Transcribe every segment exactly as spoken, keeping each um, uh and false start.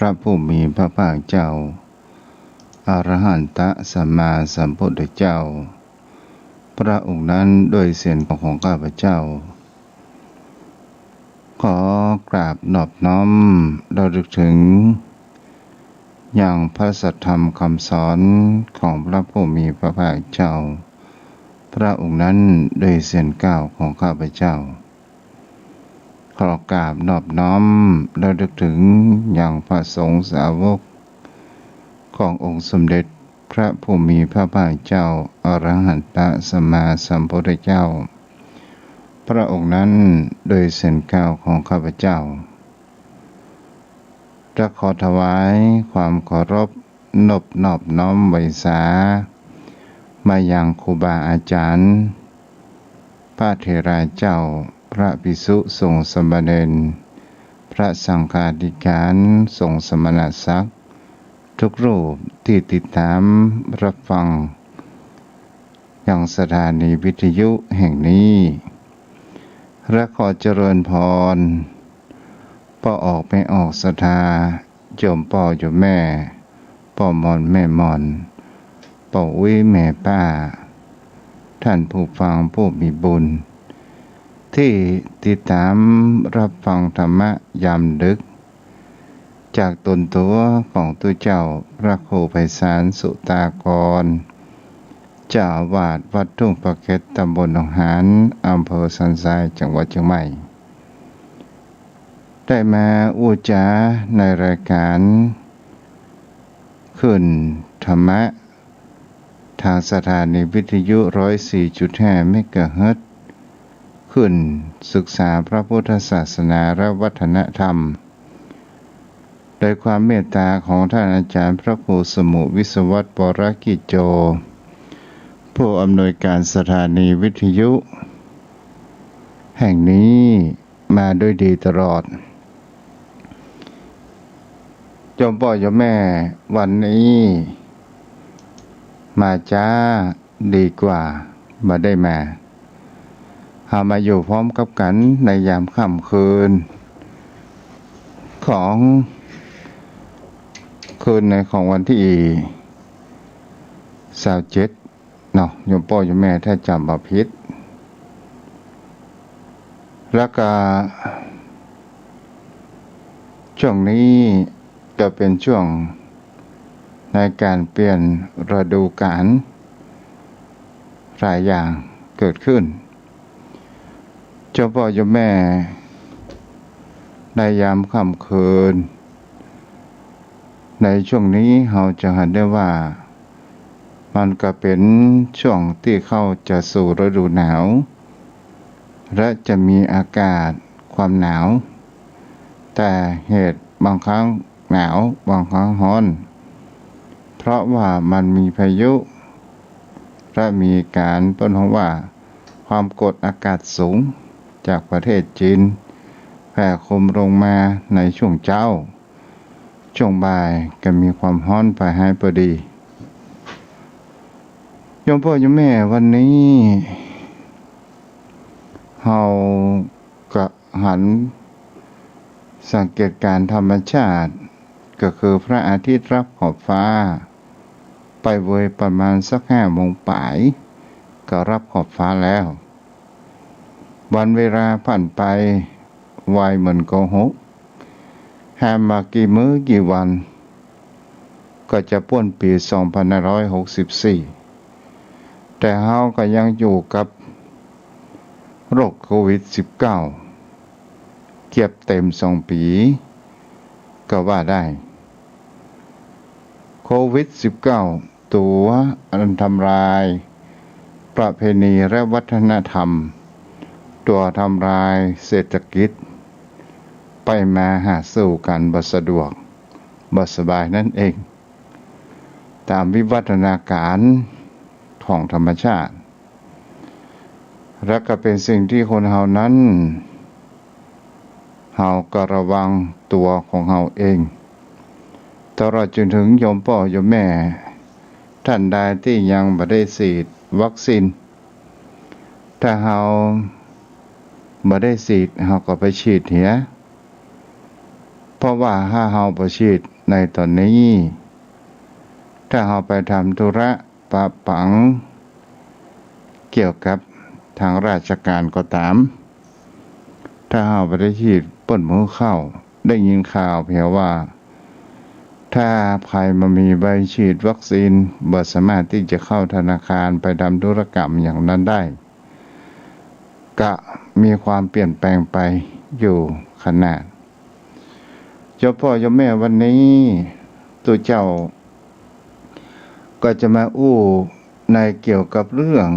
ระผู้มีพระภาคเจ้า อรหันตสัมมาสัมพุทธเจ้า พระองค์นั้นด้วยเสียงของข้าพเจ้า ขอกราบนอบน้อมระลึกถึง ยังพระสัทธรรมคำสอนของพระผู้มีพระภาคเจ้า พระองค์นั้นด้วยเสียงกล่าวของข้าพเจ้า ขอกราบนอบน้อมระลึกถึงยังพระสงฆ์สาวก ขององค์สมเด็จพระผู้มีพระภาคเจ้า อรหันตสัมมาสัมพุทธเจ้า พระองค์นั้นด้วยเสียงกล่าวของข้าพเจ้า จะขอถวายความเคารพนบนอบน้อมไหว้สา มายังครูบาอาจารย์ พระเถราเจ้า พระภิกษุสงฆ์สามเณร พระสังฆาธิการ สงฆ์สมณศักดิ์ ทุกรูปที่ติดตามรับฟัง ยังสถานีวิทยุแห่งนี้ และขอเจริญพร ป้อออกแม่ออกศรัทธา โยมป้อโยมแม่ ป้อหม่อนแม่หม่อน ป้ออุ๊ยแม่ป้า ท่านผู้ฟังผู้มีบุญ ที่ติดตามรับฟังธรรมะยามดึก จากตนตั๋วของตุ๊เจ้าพระครูไพศาลสุตากร เจ้าอาวาสวัดทุ่งปะเก็ด ตำบลหนองหาน อำเภอสันทราย จังหวัดเชียงใหม่ ได้มาอู้จ๋าในรายการคลื่นธรรมะ ทางสถานีวิทยุร้อยสี่จุดห้าเมกะเฮิรตซ์ คลื่นศึกษาพระพุทธศาสนาและวัฒนธรรม โดยความเมตตาของท่านอาจารย์พระครูสมุห์ วิศวัตร วรกิจโจ ผู้อำนวยการสถานีวิทยุแห่งนี้มาด้วยดีตลอด โยมป้อโยมแม่ วันนี้มาจ๊าดีกว่าบ่ได้มา เฮามาอยู่พร้อมกับกั๋นในยามค่ำคืน ของคืนในของวันตี้ซาวเจ็ด เนาะ โยมป้อโยมแม่ ถ้าจ๋ำบ่ผิด แล้วก็ ช่วงนี้ก็เป๋นช่วงในก๋านเปลี่ยนฤดูก๋าล หลายอย่างเกิดขึ้น โยมป้อโยมแม่ ในยามค่ำคืน ในช่วงนี้เฮาจะหันได้ว่า มันก็เป๋นช่วงตี้เข้าจะสู่ฤดูหนาว และจะมีอากาศความหนาว แต่เหตุบางครั้งหนาว บางครั้งฮ้อน เพราะว่ามันมีพายุ และมีก๋านเปิ้นฮ้องว่า ความกดอากาศสูงจากประเทศจีน แผ่คลุมลงมาในช่วงเจ๊า ช่วงบ่ายก็มีความฮ้อนผ่าฮ้ายปอดี โยมป้อโยมแม่ วันนี้ เฮาก็หันสังเกตก๋านธรรมชาติ ก็คือพระอาทิตย์ลับขอบฟ้า ไปเวยประมาณสักห้าโมงป๋าย ก็ลับขอบฟ้าแล้ว วันเวลาผ่านไปไวเหมือนโกหก แฮมบ่ากี่มื้อกี่วัน ก็จะป๊นปี๋สองพันห้าร้อยหกสิบสี่ แต่เฮาก็ยังอยู่กับโรคโควิดสิบเก้า เกือบเต็มสองปี๋ ก็ว่าได้ โควิดสิบเก้า ตั๋วอันทำลายประเพณีและวัฒนธรรม ตั๋วทำลายเศรษฐกิจ ไปมาหาสู่กั๋นบ่สะดวก บ่สบายนั่นเอง ต๋ามวิวัฒนาก๋ารของธรรมชาติ และก็เป๋นสิ่งตี้คนเฮานั้น เฮาก็ระวังตั๋วของเฮาเอง ตลอดจนเถิงโยมป้อโยมแม่ ต้านใดตี้ยังบ่ได้ฉีดวัคซีน ถ้าเฮาบ่ได้ฉีด เฮาก็ไปฉีดเหีย เพราะว่าถ้าเฮาบ่ฉีดในต๋อนนี้ ถ้าเฮาไปทำธุระปะปัง เกี่ยวกับตางราชก๋านก็ต๋าม ถ้าเฮาบ่ได้ฉีดเปิ้นบ่เข้า ได้ยินข่าวเพียงว่า ถ้าใผบ่มีใบฉีดวัคซีน บ่สามารถตี้จะเข้าธนาคารไปทำธุรกรรมอย่างนั้นได้ ก็มีความเปลี่ยนแปลงไปอยู่ขนาด เจ้าป้อเจ้าแม่ วันนี้ตุ๊เจ้าก็จะมาอู้ในเกี่ยวกับเรื่อง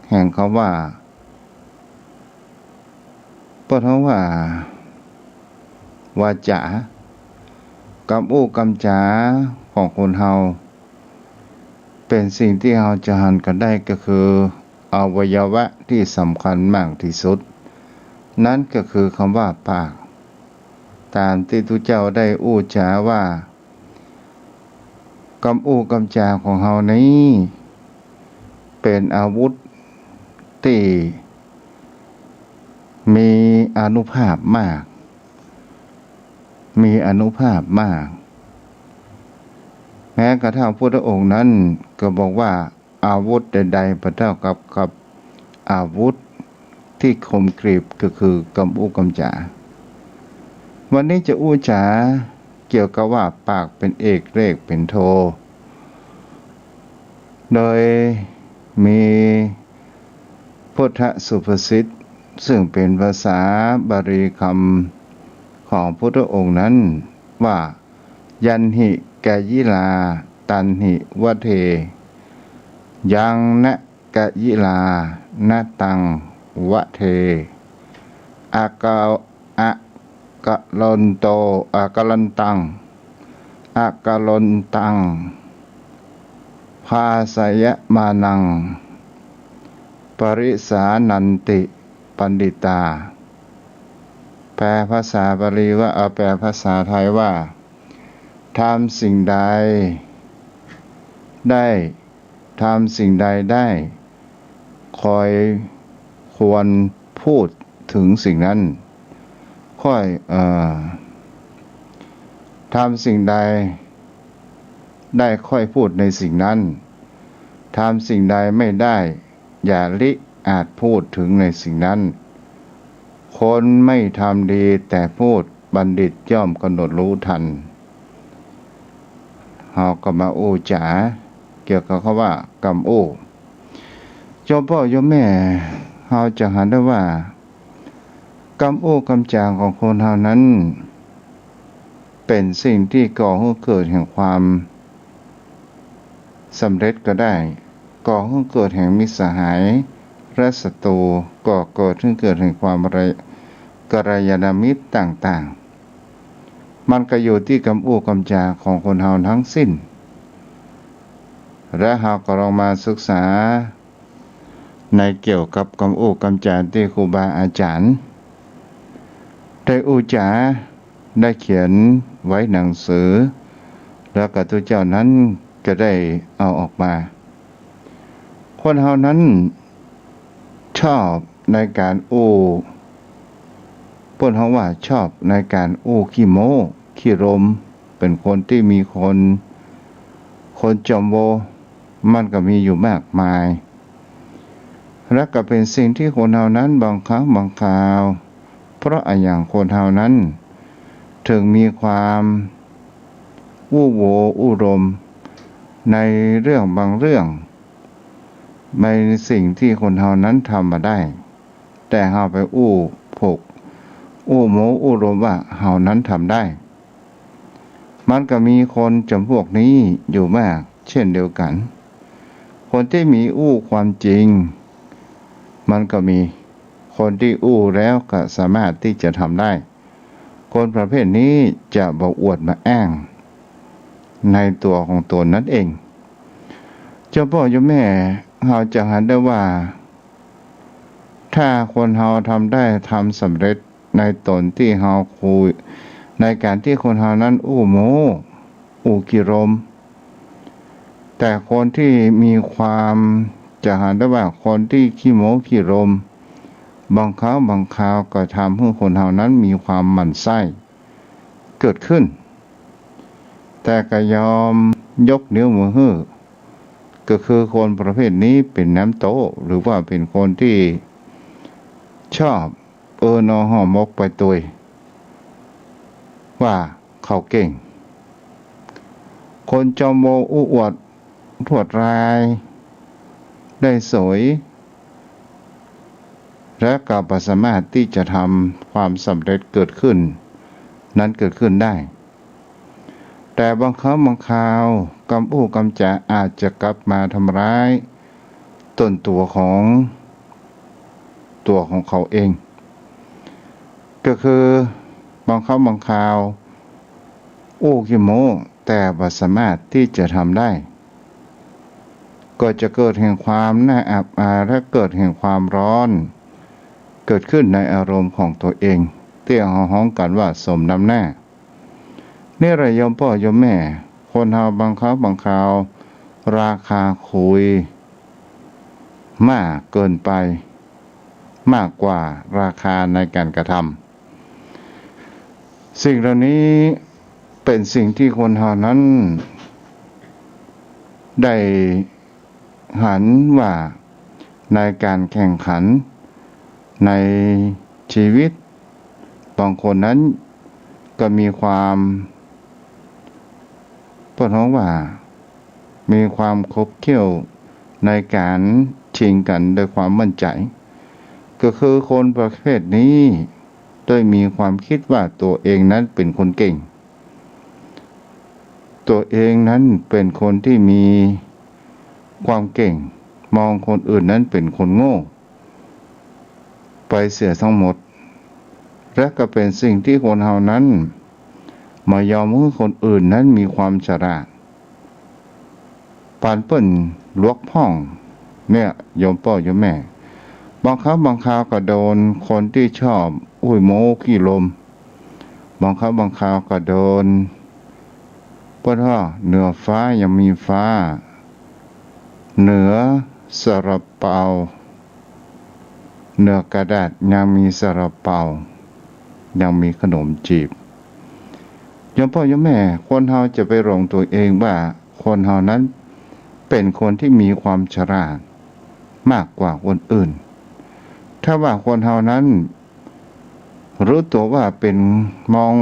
แห่งกำว่า เปิ้นฮ้องว่า วาจา กำอู้กำจ๋าของคนเฮา เป๋นสิ่งตี้เฮาจะหันกั๋นได้ก็คือ อวัยวะตี้สำคัญมากตี้สุด นั้นก็คือกำว่าปาก ต๋ามตี้ตุ๊เจ้าได้อู้จ๋าว่า กำอู้กำจ๋าของเฮานี้ เป๋นอาวุธตี้มีอานุภาพมาก มีอานุภาพมาก แม้กระทั่งพุทธองค์นั้นก็บอกว่า อาวุธใดๆ บ่เต้ากับ กับอาวุธตี้คมกรีบ ก็คือกำอู้กำจ๋า วันนี้จะอู้จ๋าเกี่ยวกับว่าปากเป๋นเอก เลขเป๋นโท โดยมีพุทธสุภาษิต ซึ่งเป๋นภาษาบาลีกำของพุทธองค์นั้นว่า ยังหิ กายิรา ตังหิ วะเท ยังนะ กายิรา นะตัง วะเท อะกะ อะกะลันโต อะกะลันตัง อะกะลันตัง ภาสยะมานัง ปะริสานันติ ปัณฑิตา แปลภาษาบาลีว่า เอ่อ แปลภาษาไทยว่า ทำสิ่งใดได้ ทำสิ่งใดได้ คอยควรพูดถึงสิ่งนั้น ค่อย เอ่อ ทำสิ่งใดได้ค่อยพูดในสิ่งนั้น ทำสิ่งใดไม่ได้ อย่าลิอาจพูดถึงในสิ่งนั้น คนไม่ทำดีแต่พูด บัณฑิตย่อมกำหนดรู้ทัน เฮาก็มาอู้จ๋าเกี่ยวกับกำว่ากำอู้ โยมป้อโยมแม่ เฮาจะหันได้ว่า กำอู้กำจ๋าของคนเฮานั้น เป๋นสิ่งตี้ก่อหื้อเกิดแห่งความสำเร็จก็ได้ ก่อหื้อเกิดแห่งมิตรสหาย และศัตรู ก่อเกิดหื้อเกิดแห่งความระ- กัลยาณมิตรต่างๆ มันก็อยู่ตี้กำอู้กำจ๋าของคนเฮาทั้งสิ้น และเฮาก็ลองมาศึกษา ในเกี่ยวกับกำอู้กำจ๋าตี้ครูบาอาจ๋ารย์ได้อู้จ๋า ได้เขียนไว้หนังสือ แล้วก็ตุ๊เจ้านั้นก็ได้เอาออกมา คนเฮานั้นชอบในก๋านอู้ เปิ้นฮ้องว่าชอบในก๋านอู้ขี้โม้ขี้ลม เป๋นคนตี้มีคน คนจอมโว มันก็มีอยู่มากมาย และก็เป๋นสิ่งตี้คนเฮานั้นบางครั้งบางคราว เพราะอะหยังคนเฮานั้น เถิงมีความอู้โวอู้ลม ในเรื่องบางเรื่อง ในสิ่งตี้คนเฮานั้นทำบ่ได้ แต่เฮาไปอู้ผก อู้โม้อู้ลมว่าเฮานั้นทำได้ มันก็มีคนจ๋ำพวกนี้อยู่มากเช่นเดียวกั๋น คนตี้มีอู้ความจริง มันก็มี คนตี้อู้แล้วก็สามารถตี้จะทำได้ คนประเภทนี้จะบ่อวดมาอ้างในตั๋วของต๋นนั้นเอง โยมป้อโยมแม่ เฮาจะหันได้ว่า ถ้าคนเฮาทำได้ ทำสำเร็จในต๋นตี้เฮาคุย ในก๋านตี้คนเฮานั้นอู้โม้ อู้ขี้ลม แต่คนตี้มีความ จะหันได้ว่าคนตี้ขี้โม้ขี้ลม บางครั้งบางคราวก็ทำหื้อคนเฮานั้นมีความหมั่นไส้ เกิดขึ้น แต่ก็ยอมยกนิ้วมือหื้อ ก็คือคนประเภทนี้เป๋นแหนมโต หรือว่าเป๋นคนตี้ชอบเอินเอาห่อหมกไปตวย ว่าเขาเก่ง คนจอมโมอู้อวดทวดรายได้สวย และก็บ่สามารถตี้จะทำความสำเร็จเกิดขึ้น นั้นเกิดขึ้นได้ แต่บางครั้งบางคราวกำอู้กำจ๋าอาจจะกลับมาทำร้ายต้นตั๋วของตั๋วของเขาเอง ก็คือบางครั้งบางคราวอู้ขี้โม้ แต่บ่สามารถตี้จะทำได้ ก็จะเกิดแห่งความน่าอับอายและเกิดแห่งความร้อน เกิดขึ้นในอารมณ์ของตัวเอง ตี้เฮาฮ้องกั๋นว่าสมน้ำหน้า นี่แหละโยมป้อโยมแม่ คนเฮาบางครั้งบางคราว ราคาคุยมากเกินไป มากกว่าราคาในก๋านกระทำ สิ่งเหล่านี้เป๋นสิ่งตี้คนเฮานั้นได้หันว่าในก๋านแข่งขันในชีวิต บางคนนั้นก็มีความ เปิ้นฮ้องว่ามีความขบเขี้ยวในก๋านชิงกั๋นโดยความมั่นใจ๋ ก็คือคนประเภทนี้ได้มีความกึ๊ดว่าตั๋วเองนั้นเป๋นคนเก่ง ตั๋วเองนั้นเป๋นคนตี้มีความเก่ง มองคนอื่นนั้นเป๋นคนโง่ไปเสียทั้งหมด และก็เป๋นสิ่งตี้คนเฮานั้นบ่ยอมหื้อคนอื่นนั้นมีความฉลาด ปานเปิ้นหลวกพ่อง เนี่ยโยมป้อโยมแม่ บางครั้งบางคราวก็โดนคนตี้ชอบอู้โม้ขี้ลม บางครั้งบางคราวก็โดน เปิ้นว่าเหนือฟ้ายังมีฟ้า เหนือซาลาเปา เหนือกระดาษยังมีซาลาเปา ยังมีขนมจีบ โยมป้อโยมแม่ คนเฮาจะไปหลงตั๋วเองว่าคนเฮานั้นเป๋นคนตี้มีความฉลาดมากกว่าคนอื่น ถ้าว่าคนเฮานั้นรู้ตั๋วว่าเป๋น มอง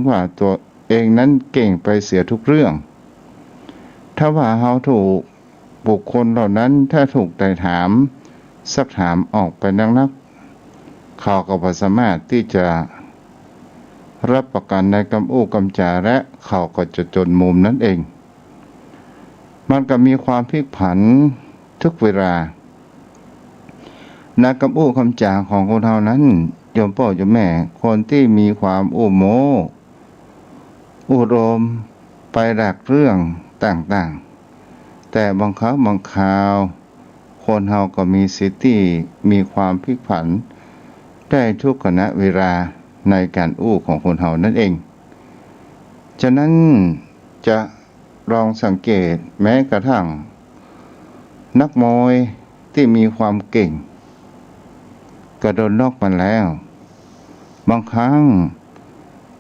ว่าตั๋วเองนั้นเก่งไปเสียทุกเรื่อง ถ้าว่าเฮาถูกบุคคลเหล่านั้น ถ้าถูกไต่ถาม ซักถามออกไปนักๆ เขาก็บ่สามารถตี้จะฮับประกั๋นในกำอู้กำจ๋า และเขาก็จะจนมุมนั้นเอง มันก็มีความพลิกผันทุกเวลา ในกำอู้กำจ๋าของคนเฮานั้น โยมป้อโยมแม่ คนตี้มีความอู้โม้ อู้ลม ไปหลากเรื่องต่างๆ แต่บางครั้งบางคราว คนเฮาก็มีสิทธิ์ตี้มีความพลิกผันได้ทุกขณะเวลาในก๋านอู้ของคนเฮานั้นเอง ฉะนั้นจะลองสังเกตแม้กระทั่งนักมวยตี้มีความเก่ง ก็โดนน็อกมาแล้ว บางครั้ง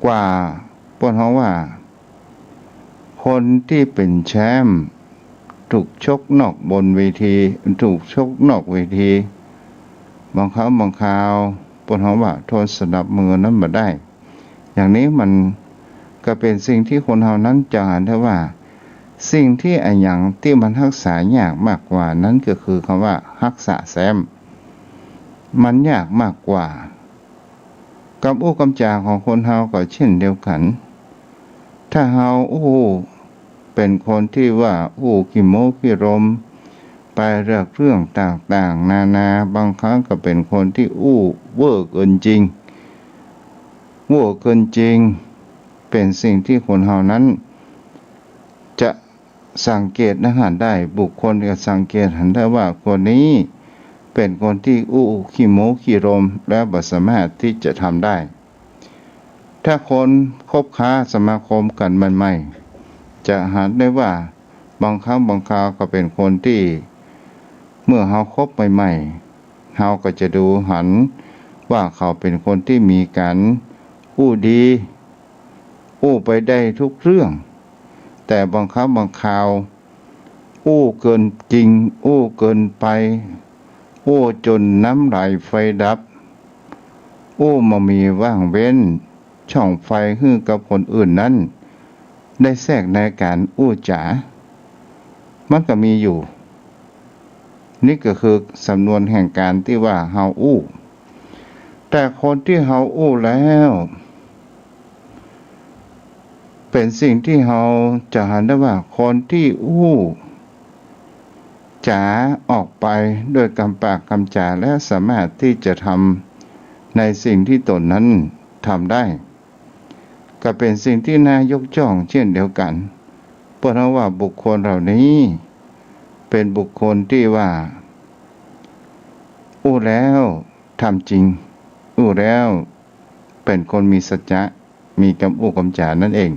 กว่า เปิ้นฮ้องว่า คนตี้เป๋นแชมป์ถูกชกนอกบนเวที ถูกชกนอกเวที บางครั้งบางคราวเปิ้นฮ้องว่าทนสนับมือนั้นบ่ได้ อย่างนี้มันก็เป๋นสิ่งตี้คนเฮานั้นจะหันได้ว่า สิ่งตี้อะหยังตี้มันฮักษายากมากกว่านั้นก็คือคำว่าฮักษาแชมป์ มันยากมากกว่า กำอู้กำจ๋าของคนเฮาก็เช่นเดียวกั๋น ถ้าเฮาอู้เป๋นคนตี้ว่าอู้ขี้โม้ขี้ลม ไปเลือกเรื่องต่างๆ นานา บางครั้งก็เป๋นคนตี้อู้เว่อเกินจริง เว่อเกินจริง เป๋นสิ่งตี้คนเฮานั้นจะ สังเกตหันได้ บุคคลจะสังเกตหันได้ว่าคนนี้เป๋นคนตี้อู้ขี้โม้ขี้ลม และบ่สามารถตี้จะทำได้ ถ้าคนคบค้าสมาคมกั๋นใหม่ๆ จะหันได้ว่าบางครั้งบางคราวก็เป๋นคนตี้ เมื่อเฮาคบใหม่ๆ เฮาก็จะดูหันว่าเขาเป๋นคนตี้มีก๋านอู้ดี อู้ไปได้ทุกเรื่อง แต่บางครั้งบางคราว อู้เกินจริง อู้เกินไป อู้จ๋นน้ำไหลไฟดับ อู้บ่มีว่างเว้นช่องไฟหื้อกับคนอื่นนั้น ได้แทรกในก๋านอู้จ๋า มันก็มีอยู่ นี่ก็คือสำนวนแห่งก๋านตี้ว่าเฮาอู้ แต่คนตี้เฮาอู้แล้ว เป๋นสิ่งตี้เฮาจะหันได้ว่าคนตี้อู้จ๋าออกไปด้วยกำปากกำจ๋า และสามารถตี้จะทำในสิ่งตี้ต๋นนั้นทำได้ ก็เป๋นสิ่งตี้น่ายกย่องเช่นเดียวกั๋น เปิ้นว่าบุคคลเหล่านี้เป๋นบุคคลตี้ว่า อู้แล้วทำจริง อู้แล้วเป๋นคนมีสัจจะ มีกำอู้กำจ๋านั่นเอง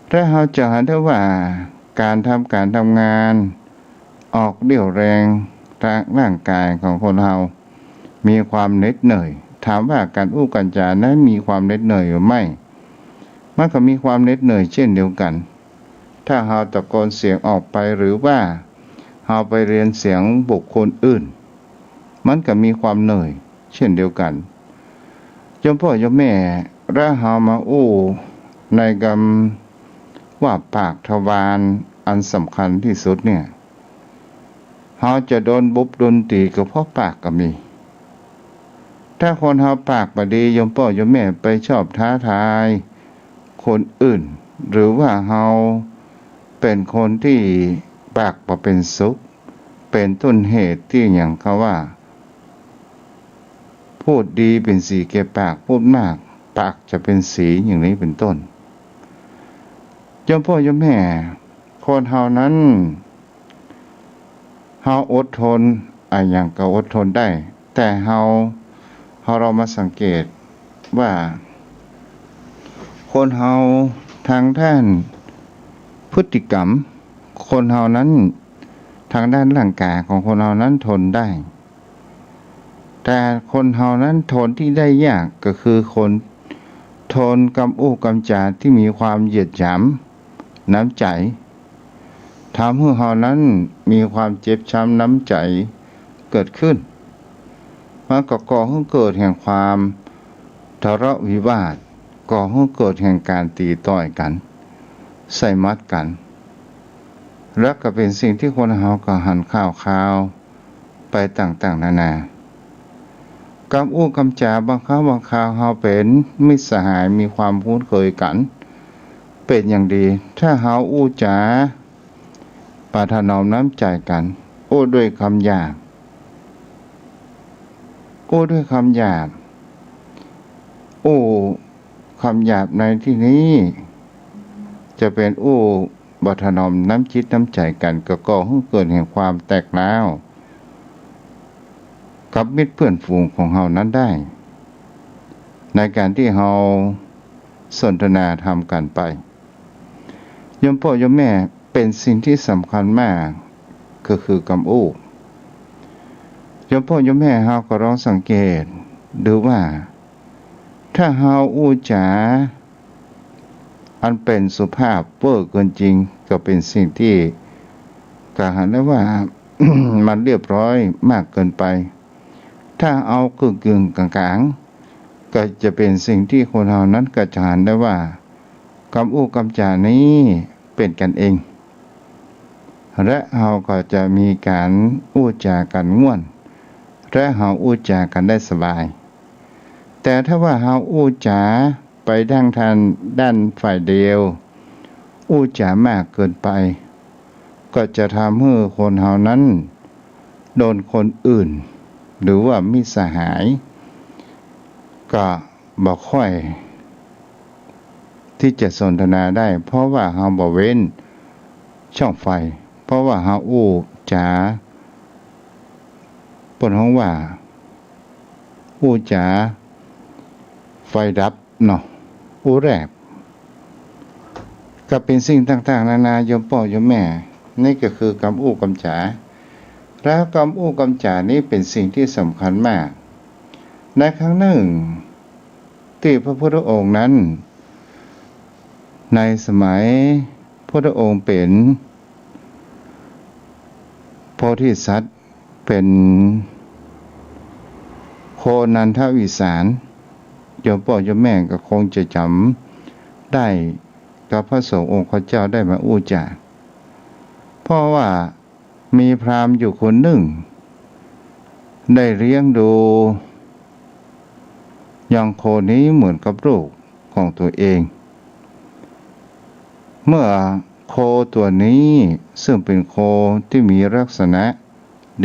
และเฮาจะหันได้ว่าก๋านทำก๋านทำงาน ออกเรี่ยวแรงทางร่างก๋ายของคนเฮา มีความเหน็ดเหนื่อย ถามว่าก๋านอู้ก๋านจ๋านั้นมีความเหน็ดเหนื่อยหรือไม่ มันก็มีความเหน็ดเหนื่อยเช่นเดียวกั๋น ถ้าเฮาตะโกนเสียงออกไปหรือว่าเฮาไปเรียนเสียงบุคคลอื่น มันก็มีความเหนื่อยเช่นเดียวกั๋น โยมป้อโยมแม่ และเฮามาอู้ในกำว่าปากทวารอันสำคัญตี้สุดเนี่ย เฮาจะโดนบุบโดนตี๋ก็เพราะปากก็มี ถ้าคนเฮาปากบ่ดี โยมป้อโยมแม่ไปชอบท้าทายคนอื่น หรือว่าเฮาเป๋นคนตี้ปากบ่เป๋นสุข เป๋นต้นเหตุตี้หยังเขาว่า พูดดีเป๋นสีแก่ปาก พูดมากปากจะเป๋นสี อย่างนี้เป๋นต้น โยมป้อโยมแม่ คนเฮานั้น เฮาอดทนอะหยังก็อดทนได้ แต่เฮา เฮาลองมาสังเกตว่า คนเฮาทางด้านพฤติกรรม คนเฮานั้น ทางด้านร่างก๋ายของคนเฮานั้นทนได้ แต่คนเฮานั้นทนตี้ได้ยากก็คือคน ทนกำอู้กำจ๋าตี้มีความเหยียดหยามน้ำใจ๋ ทำหื้อเฮานั้นมีความเจ็บช้ำน้ำใจ๋เกิดขึ้น มันก็ก่อหื้อเกิดแห่งความทะเลาะวิวาท ก่อหื้อเกิดแห่งก๋านตี๋ต่อยกั๋น ใส่หมัดกั๋น และก็เป๋นสิ่งตี้คนเฮาก็หันข่าวๆ ไปต่างๆ นานา กำอู้กำจ๋าบางครั้งบางคราวเฮาเป๋นมิตรสหายมีความคุ้นเคยกั๋นเป๋นอย่างดี ถ้าเฮาอู้จ๋าประถนอมน้ำใจ๋กั๋น อู้ด้วยกำหยาบ อู้ด้วยกำหยาบ อู้กำหยาบในตี้นี้ จะเป๋นอู้บ่ถนอมน้ำจิตน้ำใจ๋กั๋น ก็ก่อหื้อเกิดแห่งความแตกร้าว กับมิตรเปื้อนฝูงของเฮานั้นได้ ในก๋านตี้เฮาสนทนาธรรมกั๋นไป โยมป้อโยมแม่ เป๋นสิ่งตี้สำคัญมาก ก็คือกำอู้ โยมป้อโยมแม่เฮาก็ลองสังเกตดูว่า ถ้าเฮาอู้จ๋าอันเป๋นสุภาพเว่อเกินจริง ก็เป๋นสิ่งตี้ก็หันได้ว่า มันเรียบร้อยมากเกินไป ถ้าเอากึ่งๆ ก๋างๆ ก็จะเป๋นสิ่งตี้คนเฮานั้นก็จะหันได้ว่า กำอู้กำจ๋านี้เป๋นกั๋นเอง และเฮาก็จะมีก๋านอู้จ๋ากั๋นง่วน และเฮาอู้จ๋ากั๋นได้สบาย แต่ถ้าว่าเฮาอู้จ๋าไปด้านทางด้านฝ่ายเดียว อู้จ๋ามากเกินไป ก็จะทำหื้อคนเฮานั้นโดนคนอื่น หรือว่ามิตรสหาย ก็บ่ค่อยตี้จะสนทนาได้ เพราะว่าเฮาบ่เว้นช่องไฟ เพราะว่าเฮาอู้จ๋า เปิ้นฮ้องว่า อู้จ๋าไฟดับเนาะ อู้แรบ ก็เป๋นสิ่งต่างๆ นานา โยมป้อโยมแม่ นี่ก็คือกำอู้กำจ๋า แล้วกำอู้กำจ๋านี้เป๋นสิ่งตี้สำคัญมาก ในครั้งนึ่งตี้พระพุทธองค์นั้น ในสมัยพุทธองค์เป๋นโพธิสัตว์ เป๋นโคนันทวิสาร โยมป้อโยมแม่ก็คงจะจ๋ำได้กับพระสงฆ์องค์ข้าเจ้าได้มาอู้จ๋า เพราะว่ามีพราหมณ์อยู่คนนึ่ง ได้เลี้ยงดูยังโคนี้เหมือนกับลูกของตั๋วเอง เมื่อโคตั๋วนี้ซึ่งเป๋นโคตี้มีลักษณะ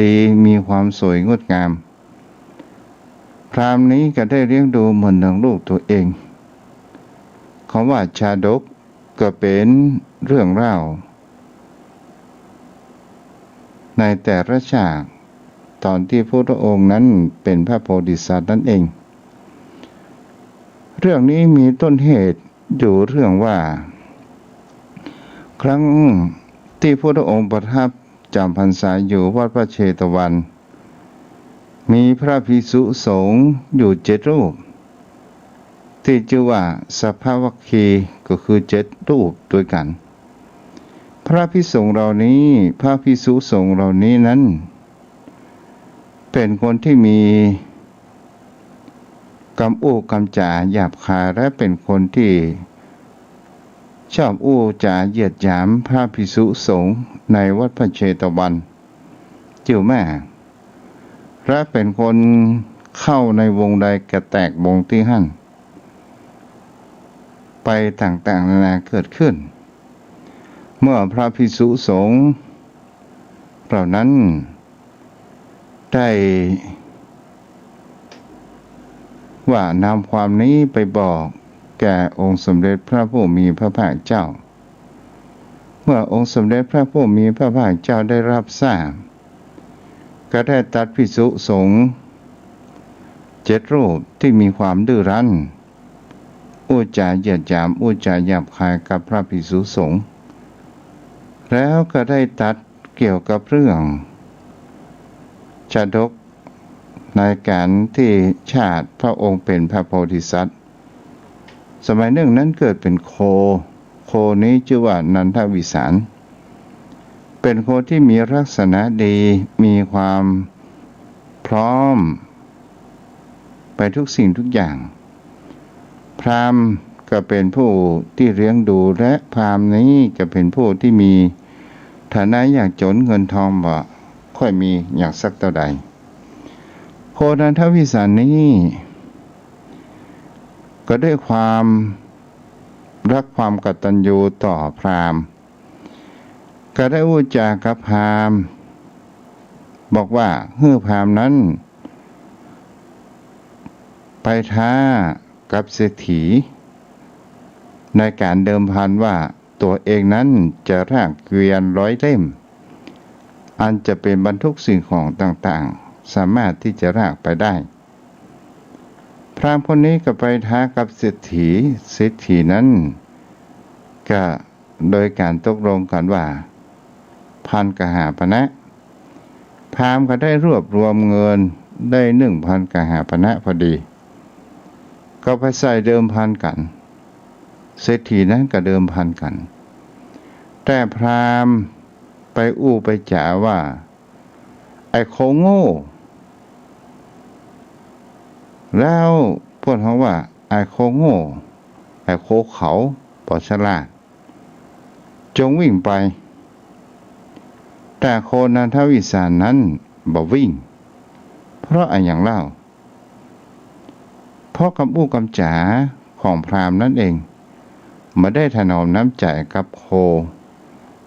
ดี มีความสวยงดงาม พราหมณ์นี้ก็ได้เลี้ยงดูเหมือนดังลูกตั๋วเอง คำว่าชาดกก็เป๋นเรื่องเล่า ในแต่ละฉาก ต๋อนตี้พุทธองค์นั้นเป๋นพระโพธิสัตว์นั้นเอง เรื่องนี้มีต้นเหตุอยู่เรื่องว่า ครั้งตี้พุทธองค์ประทับจ๋ำพรรษาอยู่วัดพระเชตวัน มีพระภิกษุสงฆ์อยู่เจ็ดรูป ตี้จื้อว่าสัพพวัคคีย์ ก็คือเจ็ดรูปตวยกั๋น พระภิกษุสงฆ์เหล่านี้ พระภิกษุสงฆ์เหล่านี้นั้น เป๋นคนตี้มีกำอู้กำจ๋าหยาบคาย และเป๋นคนตี้ชอบอู้จ๋าเหยียดหยามพระภิกษุสงฆ์ในวัดพระเชตวัน อยู่แม่ และเป๋นคนเข้าในวงใดก็แตกวงตี้หั้น ไปต่างๆ นานาเกิดขึ้น เมื่อพระภิกษุสงฆ์เหล่านั้นได้ว่านำความนี้ไปบอกแก่องค์สมเด็จพระผู้มีพระภาคเจ้า เมื่อองค์สมเด็จพระผู้มีพระภาคเจ้าได้รับทราบ ก็ได้ตรัสภิกษุสงฆ์เจ็ดรูปตี้มีความดื้อรั้น อู้จ๋าเหยียดหยาม อู้จ๋าหยาบคายกับพระภิกษุสงฆ์ แล้วก็ได้ตรัสเกี่ยวกับเรื่องชาดกในก๋านตี้ชาติพระองค์เป๋นพระโพธิสัตว์ สมัยนึ่งนั้นเกิดเป๋นโค โคนี้จื้อว่านันทวิสาร เป๋นโคตี้มีลักษณะดี มีความพร้อมไปทุกสิ่งทุกอย่าง พราหมณ์ก็เป๋นผู้ตี้เลี้ยงดู และพราหมณ์นี้ก็เป๋นผู้ตี้มีฐานะยากจ๋น เงินทองบ่ค่อยมีอย่างสักเต้าใด โคนันทวิสารนี้ ก็ด้วยความรักความกตัญญูต่อพราหมณ์ ก็ได้อู้จ๋ากับพราหมณ์ บอกว่าหื้อพราหมณ์นั้น ไปท้ากับเศรษฐี ในก๋านเดิมพันว่าตั๋วเองนั้นจะลากเกวียนร้อยเล่ม อันจะเป๋นบรรทุกสิ่งของต่างๆ สามารถตี้จะลากไปได้ พราหมณ์คนนี้ก็ไปท้ากับเศรษฐี เศรษฐีนั้นก็โดยก๋านตกลงกั๋นว่า พันกหาปณะ พราหมณ์ก็ได้รวบรวมเงินได้หนึ่งพันกหาปณะพอดี ก็ไปใส่เดิมพันกั๋น เศรษฐีนั้นก็เดิมพันกั๋น แต่พราหมณ์ไปอู้ไปจ๋าว่า ไอ้โคโง่ แล้วเปิ้นฮ้องว่า ไอ้โคโง่ ไอ้โคเขาบ่ฉลาด จงวิ่งไป แต่โคนันทวิสารนั้นบ่วิ่ง เพราะอะหยังเล่า เพราะกำอู้กำจ๋าของพราหมณ์นั้นเอง บ่ได้ถนอมน้ำใจ๋กับโค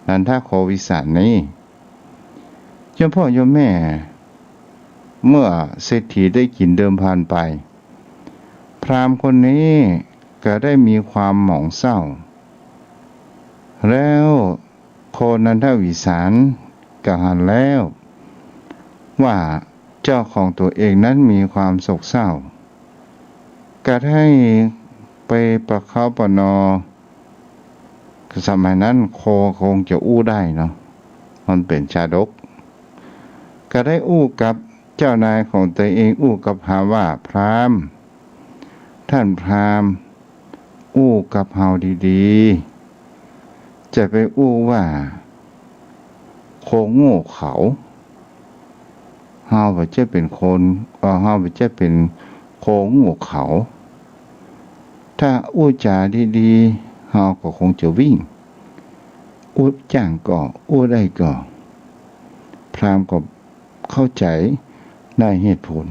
นันทโควิสารนี้ โยมพ่อโยมแม่ เมื่อเศรษฐีได้กิ๋นเดิมพันไป พราหมณ์คนนี้ก็ได้มีความหมองเศร้า แล้วโคนันทวิสารก็หันแล้วว่าเจ้าของตั๋วเองนั้นมีความโศกเศร้า ก็ได้ไปประคับประหงอ สมัยนั้นโคคงจะอู้ได้เนาะ มันเป๋นชาดก ก็ได้อู้กับเจ้านายของตั๋วเอง อู้กับพราหมณ์ว่า พราหมณ์ ท่านพราหมณ์ อู้กับเฮาดีๆ จะไปอู้ว่า โคโง่เขลา เฮาบ่ใจ้เป๋นคน เอ่อ เฮาบ่ใจ้เป๋นโคโง่เขลา ถ้าอู้จ๋าดีๆ เฮาก็คงจะวิ่ง อู้จ้างก็อู้ได้ก็ พราหมณ์ก็เข้าใจ๋ในเหตุผล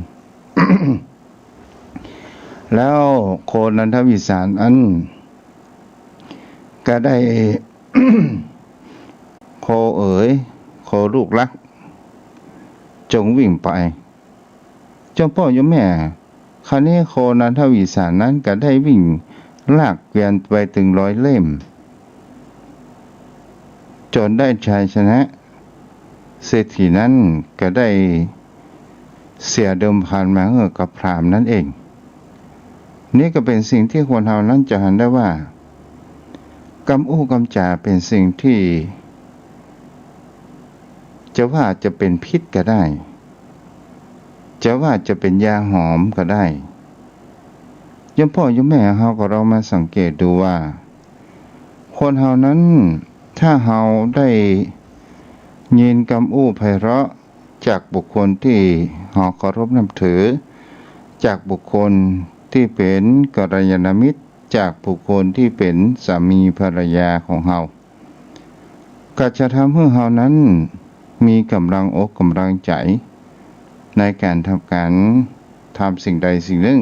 แล้วโคนันทวิสารอั้น ก็ได้ โคเอ๋ย โคลูกรัก จงวิ่งไป โยมป้อโยมแม่ คราวนี้โคนันทวิสารนั้นก็ได้วิ่งลากเกวียนไปเถิงร้อยเล่ม จ๋นได้ชัยชนะ เศรษฐีนั้นก็ได้เสียเดิมพันมาหื้อกับพราหมณ์นั้นเอง นี่ก็เป๋นสิ่งตี้คนเฮานั้นจะหันได้ว่า กำอู้กำจ๋าเป๋นสิ่งตี้ จะว่าจะเป๋นพิษก็ได้ จะว่าจะเป๋นยาหอมก็ได้ โยมป้อโยมแม่เฮาก็ลองมาสังเกตดูว่า คนเฮานั้น ถ้าเฮาได้ยินกำอู้ไพเราะจากบุคคลตี้เฮาเคารพนับถือ จากบุคคลตี้เป๋นกัลยาณมิตร จากบุคคลตี้เป๋นสามีภรรยาของเฮา ก็จะทำหื้อเฮานั้นมีก๋ำลังอกก๋ำลังใจ๋ในก๋านทำก๋าน ทำสิ่งใดสิ่งนึ่ง